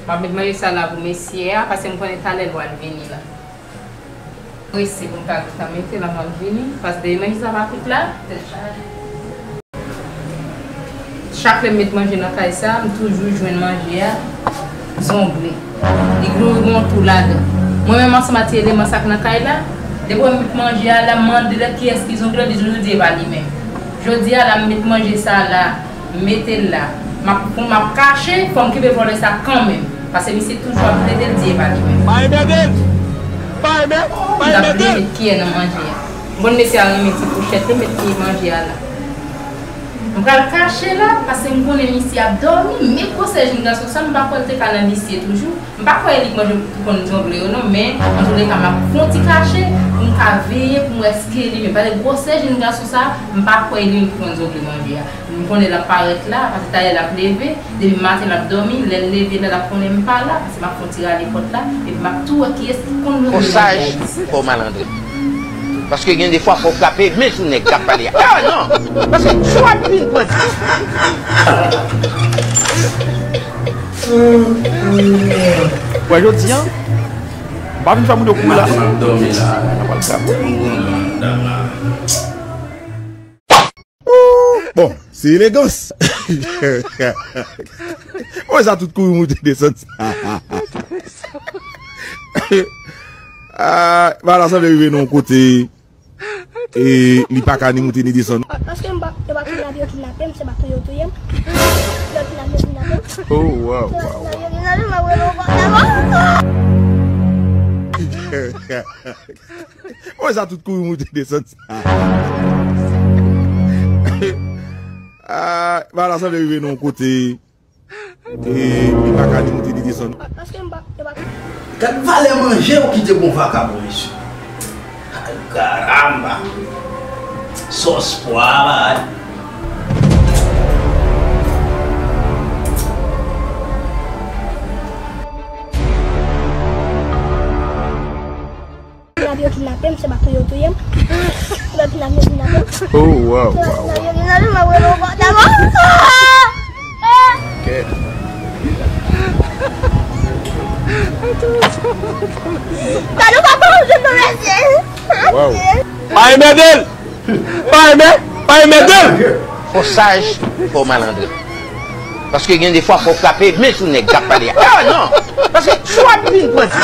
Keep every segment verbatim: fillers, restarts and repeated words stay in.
M ap met manje sa la pou mesye a, paske m konnen talè l pral vini la. Prese pou m ta gentan mete l anvan l vini, paske demen sa pa kwit la. Chak lè m met manje nan kay sa, m toujou jwenn manje a zongle. Li gon tou ladan. Mwen menm ansanm ak ti eleman sa k nan kay la, depi w met manje a la, m mande l kiyès ki zongle, li toujou di e pa li menm. Jodi a la, m met manje sa la, m mete l la. M ap, pou m ap kache, fò m kenbe vòlè sa kanmenm. Paske misye toujou ap plede l di e pa li menm. Pa enmède l! Pa enmède l! Pa enmède l! Kiyè nan manje a. M konn mesye a renmen ti fouchèt, li met ti manje a la. M pral kache la, paske m konnen misye ap dòmi, men gwosè jenn gason sa, m pa kwè l te ka nan visye toujou. M pa kwè e li k manje pou konn zongle yo non, men antouleka m ap fè yon ti kache pou m ka veye pou m wè èske li menm. Paske gwosè jenn gason sa, m pa kwè e li menm ki konn zongle manje a. M konnen l ap parèt la, paske talè l ap leve, depi maten l ap dòmi, lè l leve la l ap konnen m pa la, paske m ap fè yon ti rale pòt la, epi m ap tou wè kiyès ki konn zongle manje a isit. Fò w saj, fò w malandren. Paske gen de fwa fò w frape men sou nèg k ap pale a. Ah non! Paske si w ap vin pran Wè jodi a, m pa vin fè moun yo kouri la non. Nan pral sa. Bon, se elegans. Wè sa tout kouri moute desann sa. Ah, ba la sanble rive nan yon kote. E li pa ka ni moute ni desann. Paske m pa, yo pa kidnape, yo kidnape m, se pa tou yo touye m. Yo kidnape, yo kidnape m. Oh, wow, wow, wow. Yo kidnape m, apre yo pa. Wè sa tout kouri moute desann sa. Ah, ba la sanble rive nan yon kote. E li pa ka ni moute ni desann. Paske m pa, yo pa. Gad valè manje ou kite pou yon vakabon, mesye. Ay, karamba! Sòs pwa, bagay. Kidnape, yo kidnape m, se pa tou yo touye m. Yo kidnape, yo kidnape m. Oh, wow, wow, wow. Yo kidnape, yo kidnape m, apre yo pa. Ok. Gade w pa pran jwenn nan mesye. Wow. Pa enmède l! Pa enmè, pa enmède l! Fò w saj, fò w malandren. Paske gen de fwa fò w frape men sou nèg k ap pale a. Ah non! Paske si w ap vin pran ti.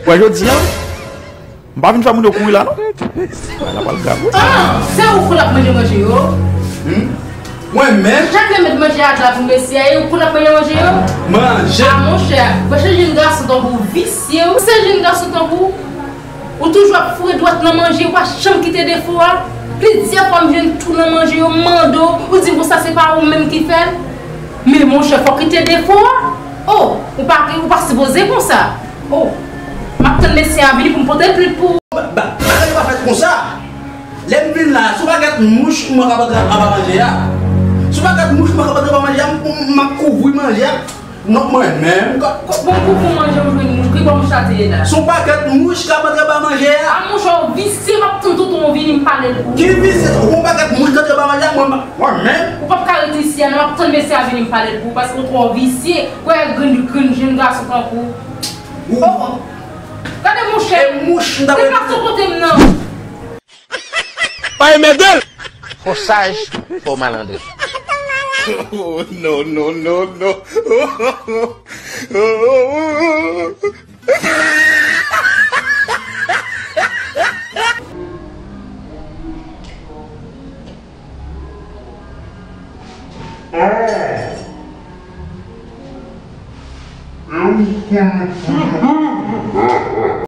Wè jodi a, m pa vin fè moun yo kouri la non. Bagay la pral grav wi. Ah, se ou k konn ap manje manje yo? Hmm? Mwen menm? Chak lè met manje a la pou mesye a, e ou k konn ap manje manje yo? Manje. Ah, monchè, mwen se jenn gason tankou w visye wi. Se jenn gason tankou w. Ou toujou ap foure dwèt nan manje, ou pa janm kite defo a. Plizyè fwa m jwenn tou nan manje yo, m mande w, ou di m konsa se pa ou menm ki fè l. Men monchè, fò w kite defo a. Oh, ou pa, ou pa sipoze konsa. Oh, m ap tann mesye a vini pou m pote l plent pou ou. Ba, ba, bagay yo pa fèt konsa. Lè m vin la, si w pa gad mouch mwen k ap antre anba manje a. Si w pa gad mouch mwen k ap antre anba manje a, m, m, m ap kouvri manje a. Non, mwen menm. Ko-, ko-, bon, pou, pou manje ou jwenn mouch, ki bò mouch la te ye la? Son pakèt mouch k ap antre anba manje a. A monchè, w visye, m ap tann tonton w vini m pale l pou ou. Ki visye? Ou gon pakèt mouch k antre anba manje a, mwen, mwen menm. Ou p ap ka rete isi a, non, m ap tann mesye a vini m pale l pou ou, paske w twò visye. Wè grenn, grenn jenn gason tankou w. Ou. Oh, oh. Gade monchè. E mouch m ta. Se pa sou kote m nan. Pa enmède l! Fò w saj, fò w malandren. Oh, non, non, non, non.